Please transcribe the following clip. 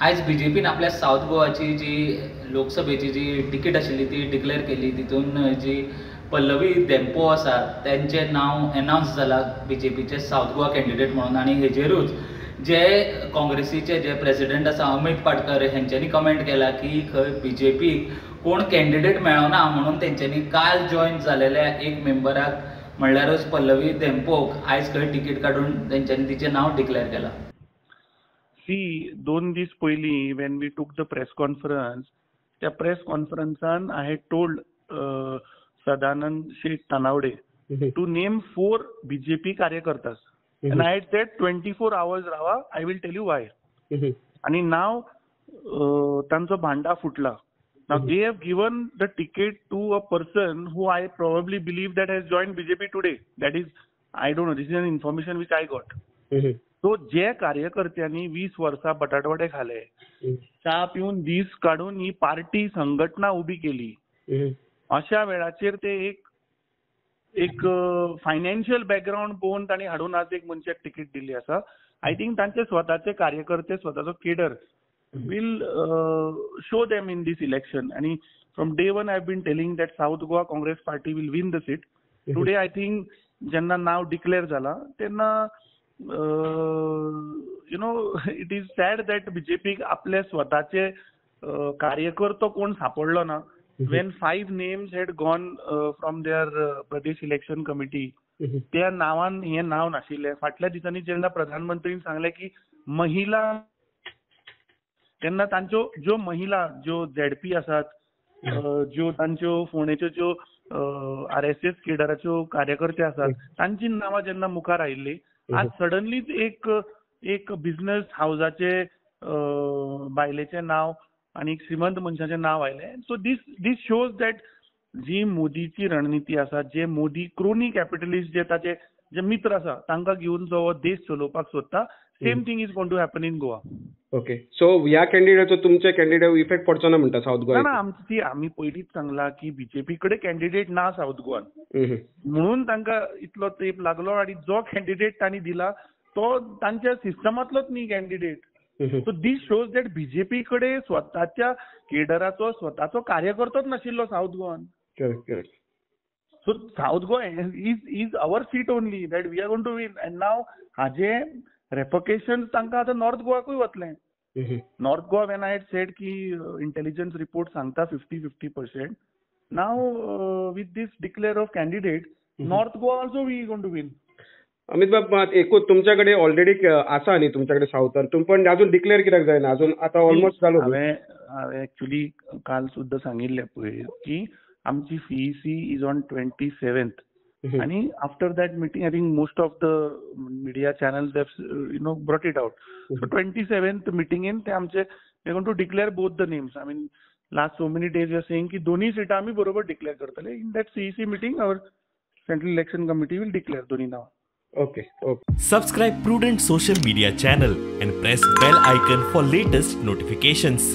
आयज बीजेपीन आपल्या सावथ गोवाची जी लोकसभेची जी तिकीट आशिल्ली ती डिक्लेअर केली. तितून जी पल्लवी धेंपो आसा तेंचें नांव एनावन्स जाला बीजेपीचे सावथ गोवा कॅन्डिडेट म्हणून. आनी हेजेरूच जे काँग्रेसीचे जे प्रेसिडेंट आसा अमीत पाटकर हेंच्यांनी कमेंट केला की खंय बीजेपीक कोण कॅन्डिडेट मेळना म्हणून तेंच्यांनी काल जॉयन जालेल्या एक मेंबराक म्हणल्यारूच पल्लवी धेंपोक आयज खंय तिकीट काडून तेंच्यांनी तिचें नांव डिक्लेअर केलां. सी, 2 दीस पयलीं when we took the press conference, त्या press कॉन्फरन्सान I had told Sadanand Shet Tanavade to name 4 BJP कार्यकर्तास and I had said 24 hours Rava, I will tell you why. आणि नाव तांचो भांडा फुटला. Now they have given the ticket to a person who I probably believe that has joined BJP today. That is, I don't know, this is an information which I got. So जे कार्यकर्त्यांनी 20 वर्सां बटाटवडे खाले, च्या पिवन दीस काडून ही party संघटना उबी केली, अशा वेळाचेर ते एक एक फायनान्शियल बॅकग्रावंड पळोवन तांणी हाडून आज एक मनशाक तिकीट दिल्ली आसा. I think तांचे स्वताचे कार्यकर्ते, स्वताचो cadre will show them in this election. आणि from day one I have been telling that South Goa Congress Party will win the seat. Today I think जेन्ना नाव डिक्लेअर जाला तेन्ना you know it is sad that बीजेपीक आपले स्वताचे कार्यकर्तो कोण सापडलो ना. When 5 names had gone from their Pradesh election committee, त्या नावान हे नाव नाशिल्लें. फाटल्या दिसांनी जेन्ना प्रधानमंत्रीन सांगलें की महिला, तेन्ना तांच्यो ज्यो महिला ज्यो झेडपी आसात, ज्यो तांच्यो फोंडेच्यो ज्यो आरएसएस केडराच्यो कार्यकर्ते आसात तांची नांवां जेन्ना मुखार आयिल्ली, आज सडनलीच एक एक बिझनस हावजाचे बायलेचें नांव आनी एक श्रीमंत मनशाचें नांव आयलें. सो these shows that जी मोदीची रणनिती आसा, जे मोदी क्रोनी कॅपिटलिस्ट जे ताचे जे मित्र आसा तांकां घेवन जो हो देश चलोवपाक सोदता, same thing is going to happen in Goa. Okay, so ह्या कॅन्डिडेटचो तुमच्या कॅन्डिडेट इफेक्ट पडचो ना म्हणटा सावथ गोवा? ना, आमची आमी पयलींच सांगला की बीजेपी कडेन कॅन्डिडेट ना सावथ गोवान, म्हणून तांकां इतलो तेंप लागलो. आनी जो कॅन्डिडेट तांणी दिला तो तांच्या सिस्टमांतलोच न्ही candidate. So this shows that BJP कडेन स्वताच्या केडराचो स्वताचो कार्यकर्तोच नाशिल्लो south Goan. Correct correct. So South Goa is our seat only that we are going to win. And now हाजे रेपकेशन तांकां आतां नॉर्थ गोवाकूय वतलें. North Goa when I had said की intelligence report सांगता 50-50%, now with this declare of candidate North Goa also we going to win. Amit बाब, एकूच तुमच्या कडेन ऑलरेडी आसा न्ही तुमच्या कडेन सावथान, तुमी पण अजून डिक्लेअर कित्याक जायना? अजून आतां ऑलमोस्ट जालो. हांवें एक्चुली काल सुद्दां सांगिल्लें पळय की आमची सीईसी is on 27th आणि after that meeting I think most of the media channels have you know brought it out. So 27th मिटिंगेन ते आमचे they going to declare both the names. I mean last so many days we are saying की दोन्ही सिटां आमी बरोबर declare करतले. In that CEC meeting our central election committee will declare दोन्ही नांव. Okay okay. Subscribe Prudent social media channel and press bell icon for latest notifications.